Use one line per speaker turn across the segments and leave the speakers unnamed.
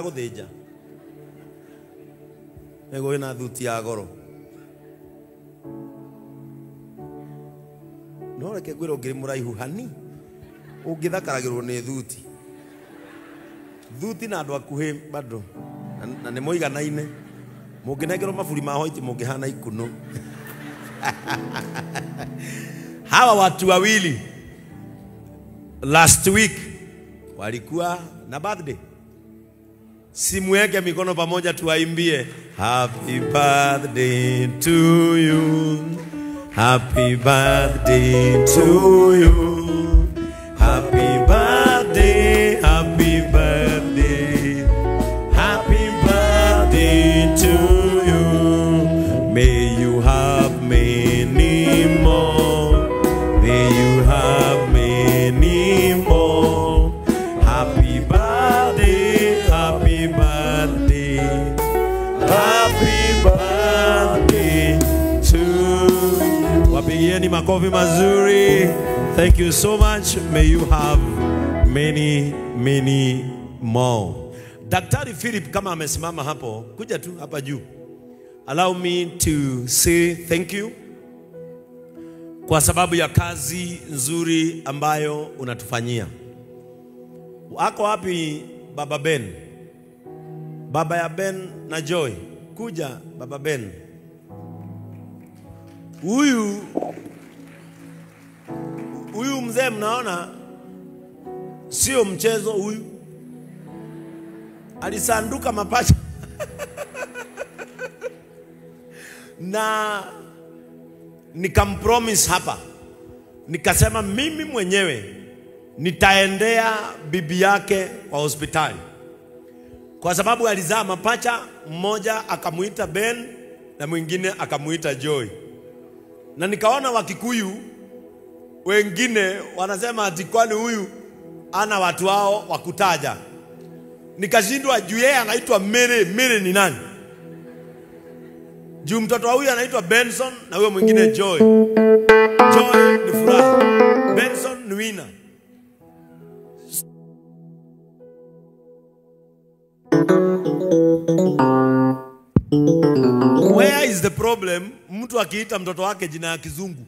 Gũthĩnja nĩguo wĩna thuti ya goro no reke ngwĩre ũngĩrĩ mũraihu hani ũngĩthakaragĩrwo nĩ thuti thuti na andũ akuhĩ bado na nĩ mũiganaine mũngĩnengerwo maburi ma white mũngĩhana ikuno. Hawa watu wawili last week walikuwa na birthday. Simuweke mikono pamoja tuwaimbie happy birthday to you, happy birthday to you, happy birthday, happy birthday, happy birthday to you. May you have many more, may you have many more. Happy birthday, happy birthday, happy birthday to you. Wapigieni makofi mazuri. Thank you so much. May you have many, many more. Daktari Philip kama amesimama hapo, kuja tu hapa juu. Allow me to say thank you kwa sababu ya kazi nzuri ambayo unatufanyia. Ako wapi Baba Ben? Baba ya Ben na Joy. Kuja Baba Ben. Huyu mzee mnaona sio mchezo huyu. Alisanduka mapacha. Na nikampromise hapa. Nikasema mimi mwenyewe nitaendea bibi yake kwa hospitali. Kwa sababu alizaa mapacha, mmoja akamuita Ben na mwingine akamuita Joy. Na nikaona Wakikuyu wengine wanasema ati kwani huyu ana watu wao wakutaja. Nikashindwa juu yeye anaitwa Mary, Mary ni nani? Juu mtoto wa huyu anaitwa Benson na huyo mwingine Joy. Joy ni furaha, Benson ni winner. Where is the problem? Mtu akiita mtoto wake jina ya kizungu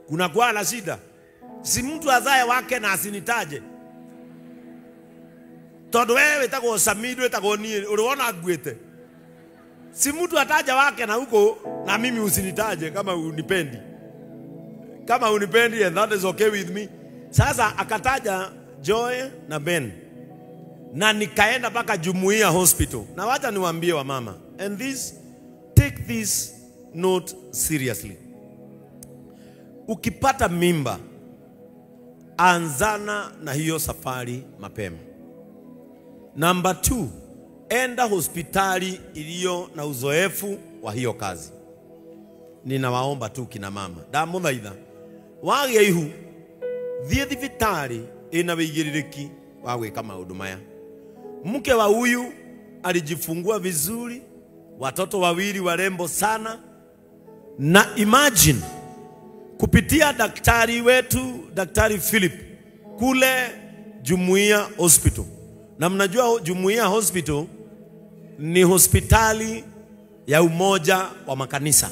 kuna kuwa na shida. Si mtu azae wake na asinitaje. Tondu wewe wetagwo Samido, wetagwo nie, uliona gwete. Si mtu ataja wake na huko na mimi usinitaje kama unipendi. Kama unipendi and that is okay with me. Sasa akataja Joy na Ben. Na nikaenda mpaka Jumuiya Hospital. Na wacha niwaambie wa mama, and this, take this note seriously. Ukipata mimba, anzana na hiyo safari mapema. Number 2, enda hospitali iliyo na uzoefu wa hiyo kazi. Ninawaomba tu kina mama, ndamuthaitha wagia ihu thie thibitari ina wĩigĩrĩrĩki wa gwĩka maũndũ maya. Mke wa huyu alijifungua vizuri, watoto wawili warembo sana. Na imagine kupitia daktari wetu, Daktari Philip kule Jumuiya Hospital. Na mnajua Jumuiya Hospital ni hospitali ya umoja wa makanisa.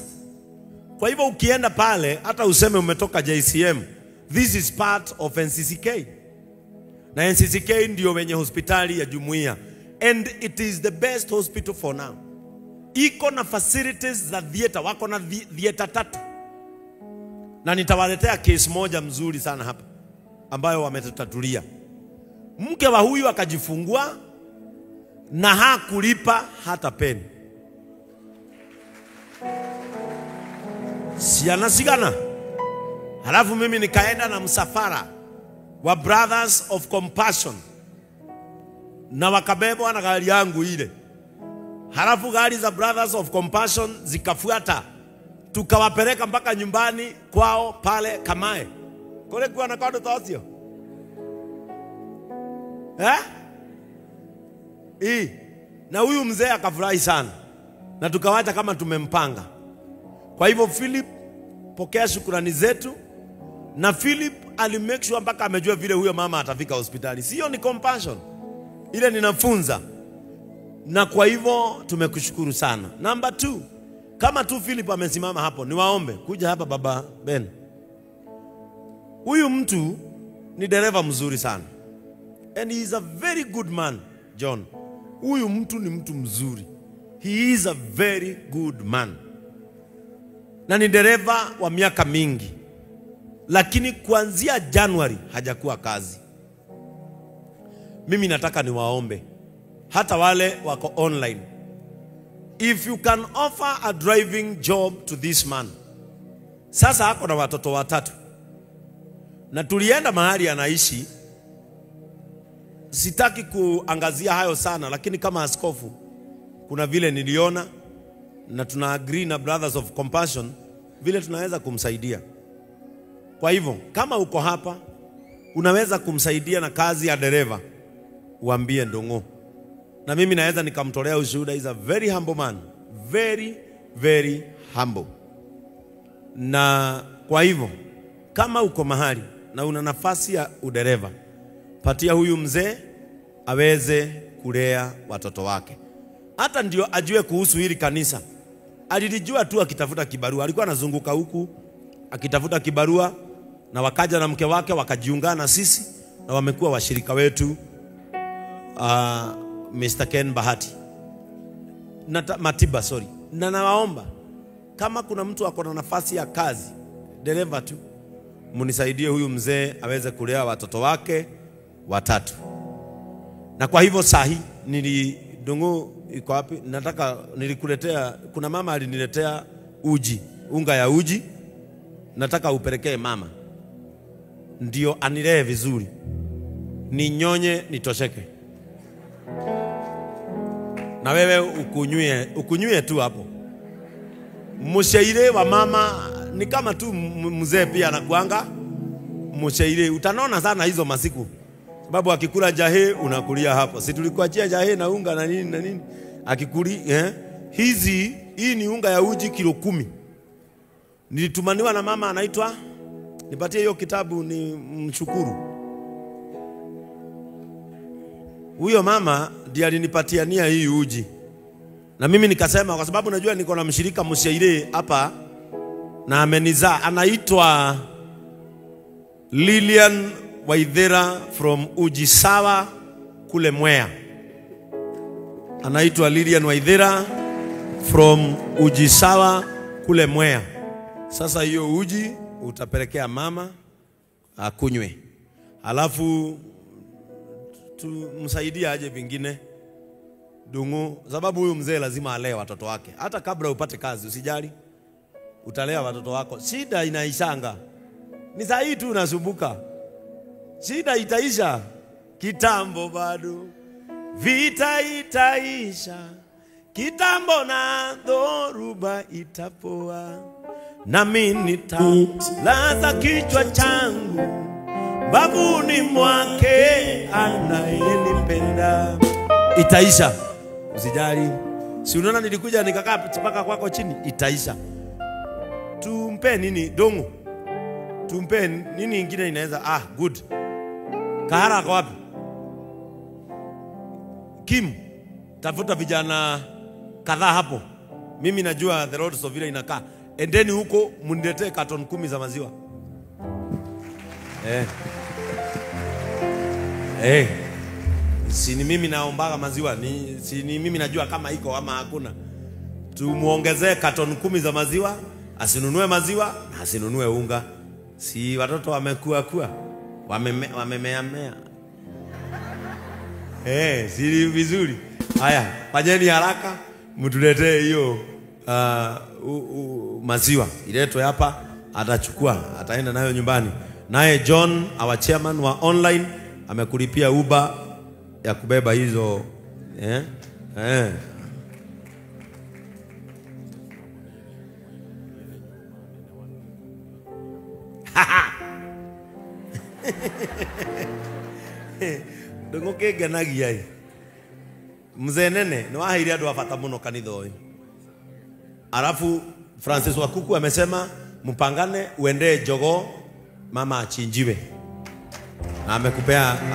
Kwa hivyo ukienda pale hata useme umetoka JCM, this is part of NCCK. Na NCCK ndio wenye hospitali ya Jumuiya. And it is the best hospital for now. Iko na facilities za theater, wako na theater 3. Na nitawaletea case moja mzuri sana hapa ambayo wametutatulia. Mke wa huyu akajifungua na hakulipa hata peni. Siana sigana. Halafu mimi nikaenda na msafara wa Brothers of Compassion na wakabebwa na gari yangu ile. Halafu gari za Brothers of Compassion zikafuata, tukawapeleka mpaka nyumbani kwao pale Kamae. Kule kwa na kado tosio. Eh? Na huyu mzee akafurahi sana. Na tukawacha kama tumempanga. Kwa hivyo Philip, pokea shukrani zetu. Na Philip alimake sure mpaka amejua vile huyo mama atafika hospitali. Sio ni compassion. Ile ninafunza. Na kwa hivyo tumekushukuru sana. Number 2, kama tu Philip amesimama hapo, niwaombe kuja hapa baba Ben. Huyu mtu ni dereva mzuri sana. And he is a very good man, John. Huyu mtu ni mtu mzuri. He is a very good man. Na ni dereva wa miaka mingi. Lakini kuanzia Januari hajakuwa kazi. Mimi nataka niwaombe, hata wale wako online, if you can offer a driving job to this man. Sasa ako na watoto watatu. Na tulienda mahali anaishi. Sitaki kuangazia hayo sana, lakini kama askofu kuna vile niliona na tuna agree na Brothers of Compassion vile tunaweza kumsaidia. Kwa hivyo kama uko hapa unaweza kumsaidia na kazi ya dereva, uambie Ndung'u. Na mimi naweza nikamtolea ushuhuda. Is a very humble man. Very, very humble. Na kwa hivyo kama uko mahali na una nafasi ya udereva, patia huyu mzee aweze kulea watoto wake. Hata ndio ajue kuhusu hili kanisa. Alilijua tu akitafuta kibarua. Alikuwa anazunguka huku akitafuta kibarua, na wakaja na mke wake wakajiungana na sisi na wamekuwa washirika wetu. Mr. Ken Bahati Matiba, sorry. Na nawaomba kama kuna mtu ako na nafasi ya kazi, dereva tu, munisaidie huyu mzee aweze kulea watoto wake watatu. Na kwa hivyo sahi Ndung'u iko wapi? Nataka nilikuletea, kuna mama aliniletea uji, unga ya uji. Nataka upelekee mama ndio anilee vizuri, ninyonye nitosheke. Na wewe ukunywe tu hapo. Mshaire wa mama ni kama tu mzee pia anakuanga mshaire. Utanona sana hizo masiku, sababu akikula jahe unakulia hapo. Si tulikuachia jahe na unga na nini na nini. Akikuli hizi, hii ni unga ya uji kilo 10. Nilitumaniwa na mama anaitwa, nipatie hiyo kitabu ni mshukuru. Huyo mama ndiye alinipatia nia hii uji. Na mimi nikasema kwa sababu najua niko na mshirika mshaire hapa na amenizaa, anaitwa Lilian Waithera from Ujisawa kule Mwea. Anaitwa Lilian Waithera from Ujisawa kule Mwea. Sasa hiyo uji utapelekea mama akunywe. Alafu tumsaidie aje vingine Ndung'u, sababu huyu mzee lazima alee watoto wake. Hata kabla upate kazi usijali, utalea watoto wako. Shida inaishanga. Ni saa hii tu unasumbuka. Shida itaisha kitambo bado. Vita itaisha kitambo na dhoruba itapoa. Nami nitalaza kichwa changu babuni mwake anayenipenda. Itaisha, usijali. Si unaona nilikuja nikakaa mpaka kwako chini? Itaisha. Tumpe nini Ndung'u? Tumpe nini ingine inaweza? Ah, good. Kahara kwa wapi? Kim, tafuta vijana kadhaa hapo. Mimi najua the roads of vile inakaa. Endeni huko mniletee carton 10 za maziwa. Si ni mimi naombaga maziwa, si ni mimi najua kama iko ama hakuna. Tumuongezee carton 10 za maziwa, asinunue maziwa na asinunue unga. Si watoto wamekua kua, wamemea mea. Si vizuri. Haya, fanyeni haraka mtuletee hiyo maziwa. Iletwe hapa, atachukua, ataenda nayo nyumbani. Naye John, our chairman wa online, amekulipia Uber ya kubeba hizo. Ndung'u kĩngenagia ĩ. Mzee Nene nĩ waheire andũ a bata mũno kanitha ũyũ. Alafu Francis Wakuku amesema mpangane uendee jogoo mama achinjiwe. Na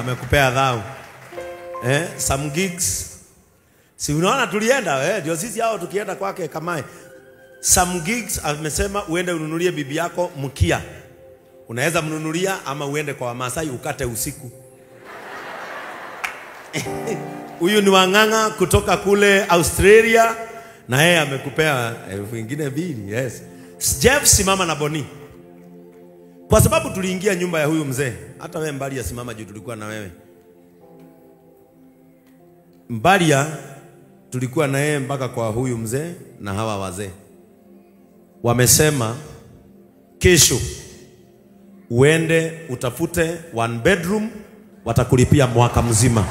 amekupea dhau. Some gigs. Si unaona tulienda, ndio sisi hao tukienda kwake Kamae. Some gigs amesema uende ununulie bibi yako mkia. Unaweza mnunulia ama uende kwa Wamasai ukate usiku. Huyu ni Wang'ang'a kutoka kule Australia, na yeye amekupea 2,000. Yes. Jeff, simama na Boni. Kwa sababu tuliingia nyumba ya huyu mzee. Hata wewe Mbalia simama juu tulikuwa na wewe. Mbalia tulikuwa na yeye mpaka kwa huyu mzee na hawa wazee. Wamesema kesho uende utafute 1 bedroom, watakulipia mwaka mzima.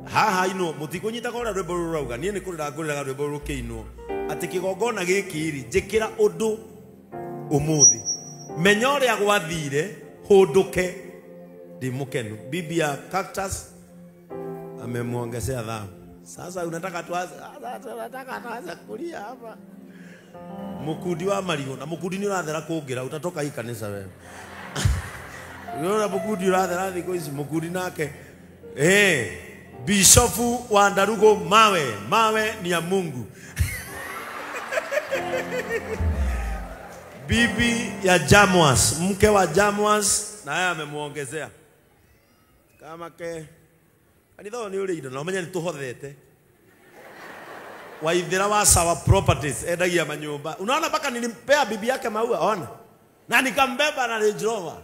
Haha ino mutikunyita kora rwimbo rurauga nie ni kurira nguriraga rwimbo rukiinwo ati kigongona giki ri njikira undu umuthi menya uria gwathire hunduke ndi mukenu. Bibi ya Cactus amemuongezea dhahabu. Sasa unataka tuanze, unataka tuanze kulia hapa. Mukundi wa marigo na mukundi ni urathera kungira utatoka hii kanisa wewe. Unaona mukundi urathera thiko ici mukundi nake. Bishofu wa Ndarugo mawe, mawe ni ya Mungu. Bibi ya Jamwas, mke wa Jamwas, na yeye amemuongezea. Kama ke kanitha ni uri indo na umenya ni tuhothete. Waithira wa Sawa Properties endagia manyumba. Unaona mpaka nilimpea bibi yake maua, ona. Na nikambeba na Range Rover.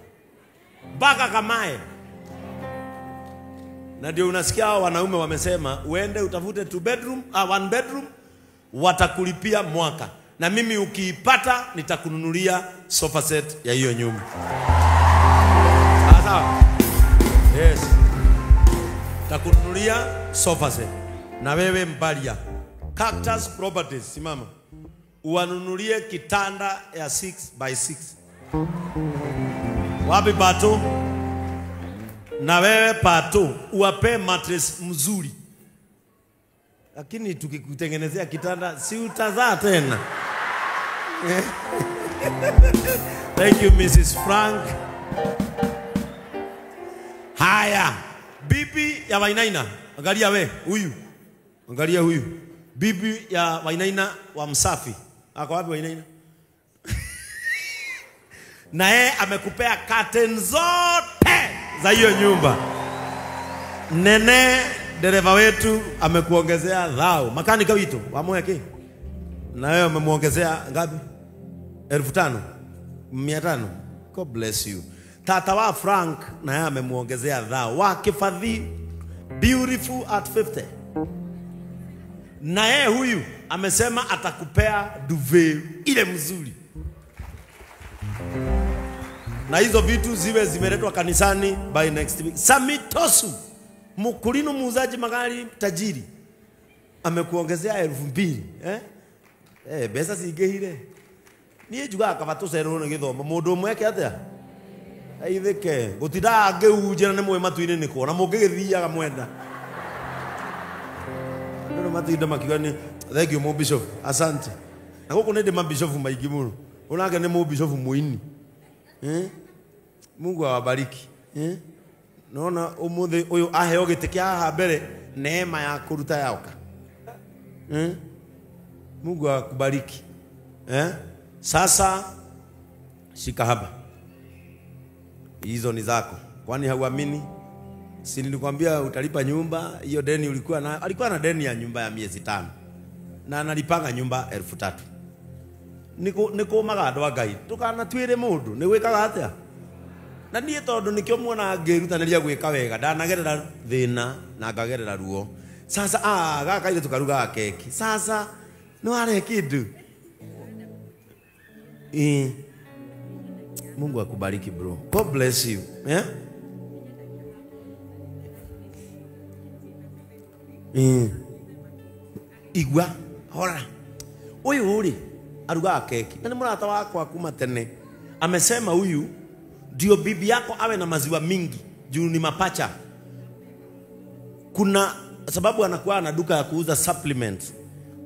Mpaka Kamae. Na ndio unasikia hao wanaume wamesema uende utafute 2 bedroom, 1 bedroom watakulipia mwaka. Na mimi ukiipata nitakununulia sofa set ya hiyo nyumba. Sawa? Yes. Nitakununulia sofa set. Na wewe Mbalia, Cactus Properties, simama. Uwanunulie kitanda ya 6x6. Wapi Bato? Na wewe Pato, uwape mattress mzuri. Lakini tukikutengenezea kitanda si utazaa tena. Thank you Mrs. Frank. Haya, bibi ya Wainaina, angalia we, huyu. Angalia huyu. Bibi ya Wainaina wa Msafi. Ako wapi Wainaina? Na yeye amekupea curtain zote za hiyo nyumba. Nene dereva wetu amekuongezea dhao. Makanika wito wa Moya. Na wewe umemuongezea ngapi? 5,000. 500. God bless you. Tata wa Frank na yeye amemuongezea dhao. Wa Kifadhi, beautiful at 50. Na yeye huyu amesema atakupea duvet ile mzuri. Na hizo vitu ziwe zimeletwa kanisani by next week. Samitosu, mkulino muuzaji magari tajiri, amekuongezea 2,000. Pesa siingĩhire. Niĩ njugaga kaba tũcererwo nĩ gĩthomo mũndũ ũmwe eke atĩa? Aithĩke. Gũtindaga ngĩhunjia na nĩ mũĩ matu-inĩ nĩ kũ, na mũngĩgĩthiaga mwenda. Andũ nĩ matinda makiuga nĩ thank you mũbishop, asante. Na gũkũ nĩ ndĩ mabishofu maingĩ mũno. Onake nĩ mũbishofu mũini. Mungu awabariki. Naona umuthi uyu aheo gĩtĩ kĩa haha mbere neema ya kũruta yaoka. Mungu akubariki. Sasa shika hapa. Hizo ni zako. Kwani hauamini? Si nilikwambia utalipa nyumba, hiyo deni ulikuwa na, alikuwa na deni ya nyumba ya miezi 5. Na analipanga nyumba 3,000. Niko maga andũ a Ngai. Ndũkanatuĩre mũndũ, nĩ gwĩkaga atĩa? Na niĩ tondũ nĩkĩo muona ngĩrutanĩria gwĩka wega, ndanagerera thĩna na ngagerera ruo. Sasa gaka kairĩtu karugaga keki. Sasa nĩ warehe kĩndũ. Mungu akubariki bro. God bless you. Yeah? Igua hora. Huyu uri arugaga keki. Na ni murata wakwa kuma tene. Amesema huyu ndio bibi yako awe na maziwa mingi juu ni mapacha. Kuna sababu anakuwa na duka ya kuuza supplements.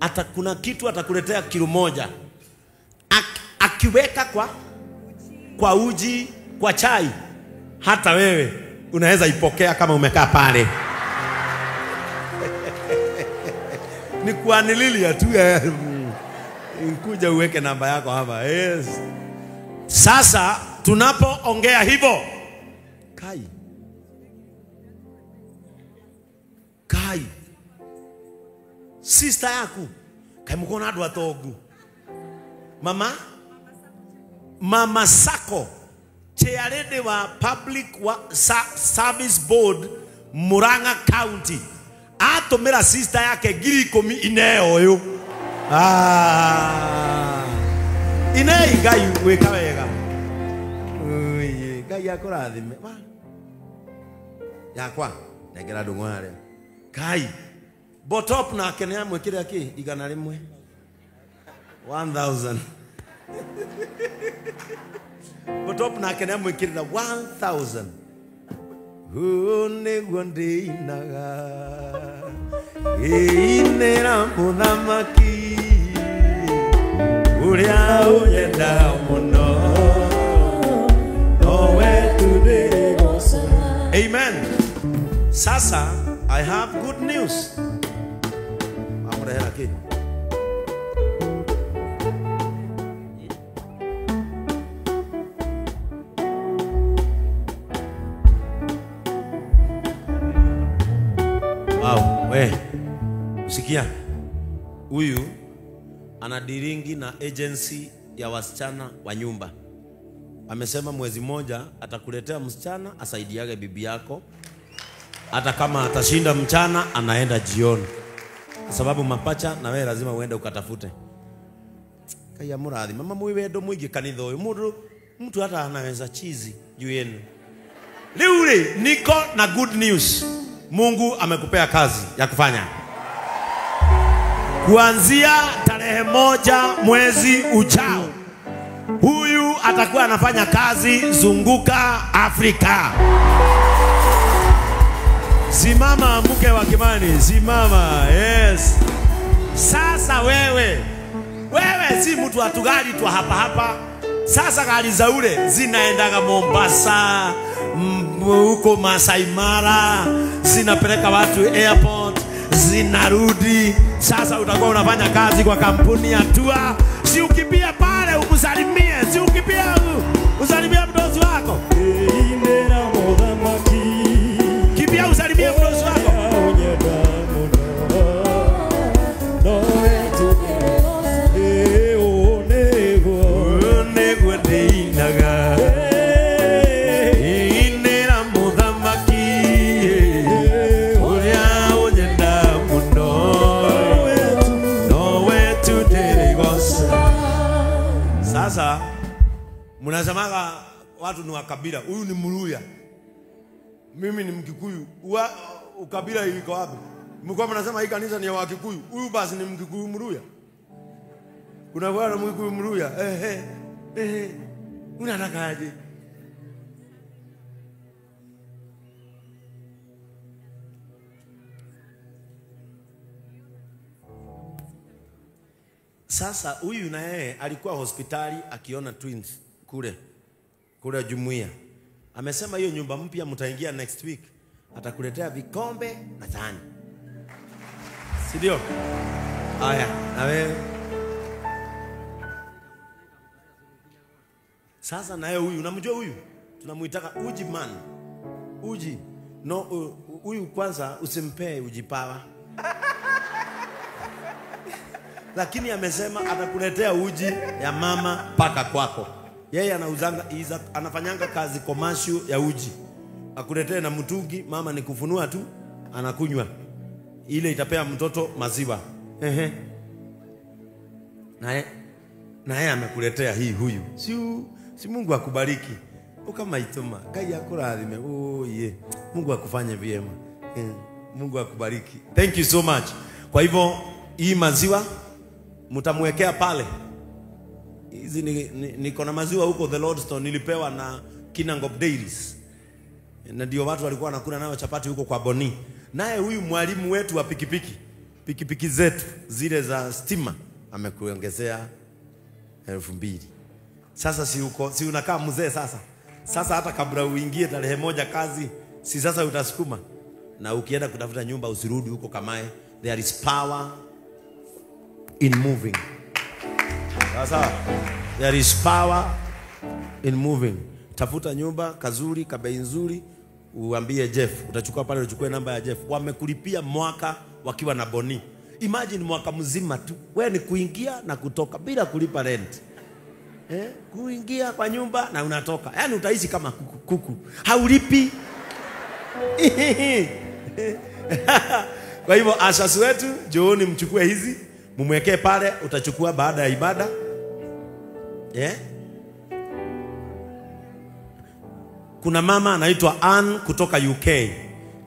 Ata kuna kitu atakuletea kilo 1. Akiweka kwa uji, kwa chai, hata wewe unaweza ipokea kama umekaa pale. Ni kuanililia tu, nkuja uweke namba yako hapa. Yes. Sasa tunapoongea hivyo, Kai. Kai. Sister yaku kai mukona andu atongu. Mama Sako chairlady wa Public Service Board Murang'a County atumira sister yake 10,000 ineo uyu. Inei Ngai wika wega. Uye Ngai akurathime. Yakwa nengera ndung'o haria. Kai Botop nake nĩ amwĩkĩrĩra kĩ 100. 1000. Botop nake nĩ amwĩkĩrĩra 1000. Huu nĩguo ndĩinaga ĩinĩra mũthamaki ũrĩa ũnyenda mũno nowe tu ndĩrĩgocaga. Amen. Sasa I have good news. Amurehera kĩ? Wow, we. Sikia. Huyu anadiringi na agency ya wasichana wa nyumba. Amesema mwezi moja atakuletea msichana asaidiage bibi yako. Hata kama atashinda mchana anaenda jioni. Kwa sababu mapacha na wewe lazima uende ukatafute. Kaya murathi mama mwi wendo mwingi kanitha uyu mundu mtu hata anaweza chizi juu yenu. Leo niko na good news. Mungu amekupea kazi ya kufanya. Kuanzia tarehe 1 mwezi ujao, huyu atakuwa anafanya kazi zunguka Afrika. Simama mke wa Kimani, simama. Yes. Sasa wewe si mtu wa tugari tu hapa hapa. Sasa gari za ule zinaendaga Mombasa, huko Masai Mara, zinapeleka watu airport, zinarudi. Sasa utakuwa unafanya kazi kwa kampuni ya tour. Si ukimbia pale umsalimie, si ukimbia usalimie mdosi wako. Kimbia usalimie mdosi wako. Sasa mnasemaga watu ni wa kabila, huyu ni Mluya, mimi ni Mkikuyu. Ukabila iko wapi? Mko mnasema hii kanisa ni ya Wakikuyu, huyu basi ni Mkikuyu Mluya. Kuna bwana Mkikuyu Mluya. Unataka aje? Sasa huyu na yeye alikuwa hospitali akiona twins kule jumuiya. Amesema hiyo nyumba mpya mtaingia next week, atakuletea vikombe na sahani. Si ndio? Haya, na wewe. Sasa na yeye huyu, unamjua huyu? Tunamuitaka Uji man. Uji. No, huyu kwanza usimpee uji pawa. Lakini amesema atakuletea uji ya mama paka kwako. Yeye anauzanga, anafanyanga kazi commercial ya uji. Akuletee na mtungi, mama ni kufunua tu, anakunywa. Ile itapea mtoto maziwa. Ehe. Na yeye amekuletea hii huyu. Si Mungu akubariki. Ukamaituma, Ngai akurathime. Oh yeah. Mungu akufanye vyema. Mungu akubariki. Thank you so much. Kwa hivyo Hii maziwa mtamwekea pale. Hizi niko na maziwa huko The Lordstone, nilipewa na Kinangop Dairies. Na ndio watu walikuwa wanakula nayo chapati huko kwa Boni. Naye huyu mwalimu wetu wa pikipiki, pikipiki zetu zile za stima, amekuongezea 2000. Sasa si uko, si unakaa mzee sasa. Sasa hata kabla uingie tarehe 1 kazi, si sasa utasukuma. Na ukienda kutafuta nyumba usirudi huko Kamae. There is power in moving. Sasa there is power in moving. Tafuta nyumba kazuri, kabei nzuri, uambie Jeff, utachukua pale, uchukue namba ya Jeff. Wamekulipia mwaka wakiwa na Boni. Imagine mwaka mzima tu, wewe ni kuingia na kutoka bila kulipa rent. Kuingia kwa nyumba na unatoka. Yaani utaishi kama kuku, kuku. Haulipi. Kwa hivyo asasi wetu, njooni mchukue hizi, mumwekee pale, utachukua baada ya ibada. Kuna mama anaitwa Ann kutoka UK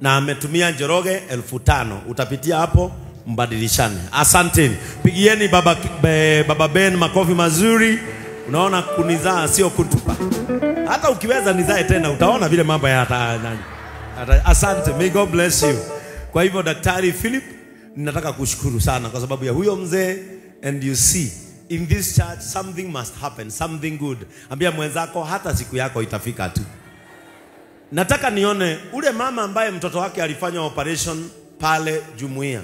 na ametumia Njoroge 5000. Utapitia hapo mbadilishane. Asanteni. Pigieni baba Ben makofi mazuri. Unaona, kunizaa sio kutupa. Hata ukiweza nizae tena utaona vile mambo yata. Asante. May God bless you. Kwa hivyo Daktari Philip, ninataka kushukuru sana kwa sababu ya huyo mzee. And you see, in this church something must happen, something good. Ambia mwenzako hata siku yako itafika tu. Nataka nione ule mama ambaye mtoto wake alifanya operation pale Jumuiya.